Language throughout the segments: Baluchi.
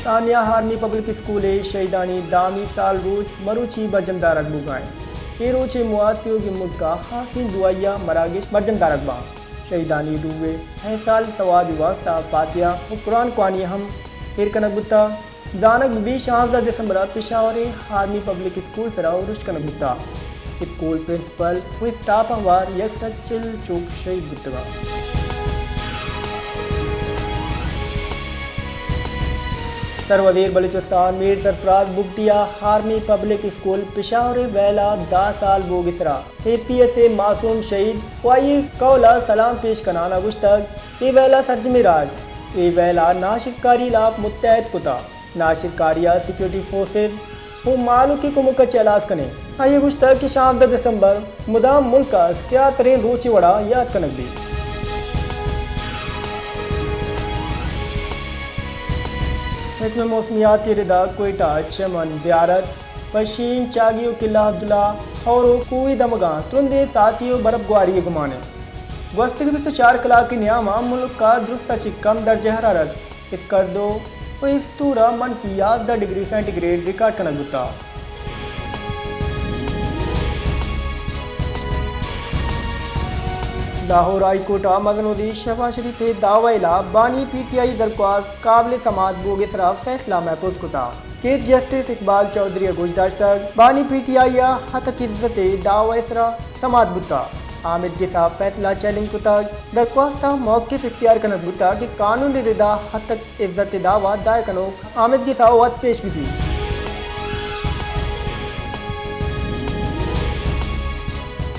ثانیہ آرمی پبلک اسکول ءِ شہیدانی دہمی سال روچ مروچی برجم دارگ بوگا انت۔ اے روچ ءِ موہ تیوگیں ملک ءَ ہاسیں دعائی ءَ مراگش برجم دارگ باں۔ شہیدانی روح ءِ ایصال ثواب ءِ واسطہ فاتحہ و قرآن کوانی ہم ایر کنگ بوتہ۔ زانگ بہ بیت شانزدہ دسمبر ءَ پشاور ءِ آرمی پبلک اسکول سرا ارش کنگ بوتہ۔ اسکول پرنسپل و اسٹاف ءَ ہوار یک سد چل چک شہید بوتگاں۔ سروزیر بلوچستان میر سرفراز بگٹی ءَ آرمی پبلک اسکول پشاور ءِ ویل ءَ دہ سال بوگ ءِ سرا اے پی ایس ءِ معصوم شہید و آئی ءِ کہول ءَ سلام پیش کنان ءَ گوشتگ، اے ویل ءَ سرجمیں راج اے ویل ءَ ناشرکاری ءِ ہلاپ متحد کتہ۔ ناشرکاری ءَ سیکورٹی فورسز و مہلوک ءِ کمک ءَ چہ ہلاس کنیں۔ آئی ءَ گوشتگ کہ شانزدہ دسمبر مدام ملک ءَ سیاہ تریں روچے وڑا یات کنگ بیت۔ محکمہ موسمیات ءِ ردا کوئٹہ، چمن، زیارت، پشین، چاگی و قلعہ عبداللہ، ہور و کوہی دمگاں ترندیں ساتی و برف گواری ءِ گمان انت۔ گوستگیں بیست و چار کلاک ءِ نیام ءَ ملک ءَ درست ءَ چہ کم درجہ حرارت اسکردو و استور ءَ منفی یازدہ ڈگری سینٹی گریڈ ریکارڈ کنگ بوتگ۔ لاہور ہائی کورٹ ءَ مزن وزیر شہباز شریف ءِ دعوی ءِ ہلاپ بانی پی ٹی آئی ءِ درخواست قابل سماعت بوگ ءِ سرا فیصلہ محفوظ کتگ۔ چیف جسٹس اقبال چوہدری ءَ گوشداشتگ، بانی پی ٹی آئی ءِ ہتک عزت ءِ دعوی ءِ سرا سماعت بوتگ۔ آمید گس ءَ فیصلہ چیلنج کتگ، درخواست ءَ موقف اختیار کنگ بوتگ کہ قانون ءِ ردا ہتک عزت ءِ دعوی دائر کنوک آمید گس ءَ وت پیش بہ بیت۔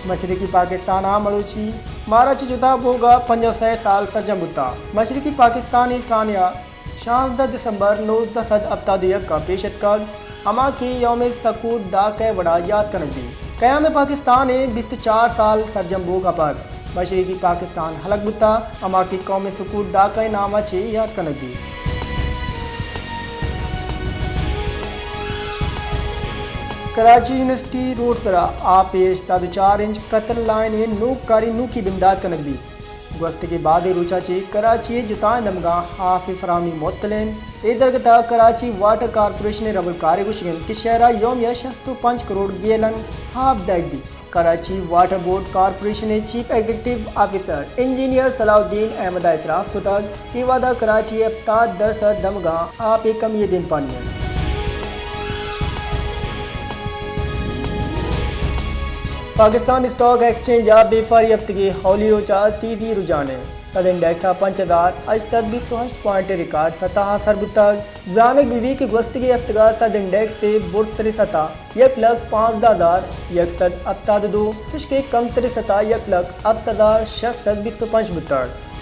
مشرقی پاکستان ءَ مروچی مارا چہ جتا بوگ ءَ پنجاہ و سئے سال سرجم بوتگ۔ مشرقی پاکستان ءِ ثانیہ شانزدہ دسمبر نوزدہ سد ہپتاد و یک ءَ پیش اتکگ، ہما کہ یوم سقوط ڈاکہ ءِ وڑا یات کنگ بیت۔ قیام پاکستان ءِ بیست و چار سال سرجم بوگ ءَ پد مشرقی پاکستان ہلک بوتگ، ہما کہ قوم سقوط ڈاکہ ءِ نام ءَ چہ یات کنگ بیت۔ کراچی یونیورسٹی روڈ سرا آپ ءِ ہشتاد و چار انچ قطر لائن ءِ نوک کاری نوکی بندات کنگ بیت۔ گوستگیں بازیں روچاں چہ کراچی ءِ جتائیں دمگاں آپ ءِ فراہمی معطل انت۔ اے درگت ءَ کراچی واٹر کارپوریشن ءِ ربڑکار ءِ گوشگ انت کہ شہر ءَ یومیہ شست و پنچ کروڑ گیلن آپ دئیگ بیت۔ کراچی واٹر بورڈ کارپوریشن ءِ چیف ایگزیکٹو آفیسر انجینئر صلاح الدین احمد ءَ اعتراف کتگ کہ اے وہد ءَ کراچی ءِ ہپتاد درسد دمگاں آپ ءِ کمی ءِ دیمپانی انت۔ پاکستان اسٹاک ایکسچینج ءَ بیپاری ہفتگی اولی روچ ءَ تیزی رجحان انت۔ سد انڈیکس ءَ پنچ ہزار ہشت سد بیست و ہشت پوائنٹ ءِ ریکارڈ سطح ءَ سر بوتگ۔ زانگ بہ بیت کہ گوستگیں ہفتگ ءَ سد انڈیکس ءِ برزتریں سطح یک لکھ پانزدہ ہزار یک سد ہپتاد و دو، چشکہ کمتریں سطح یک لکھ ہپت ہزار شش سد بیست و پنچ بوتگ۔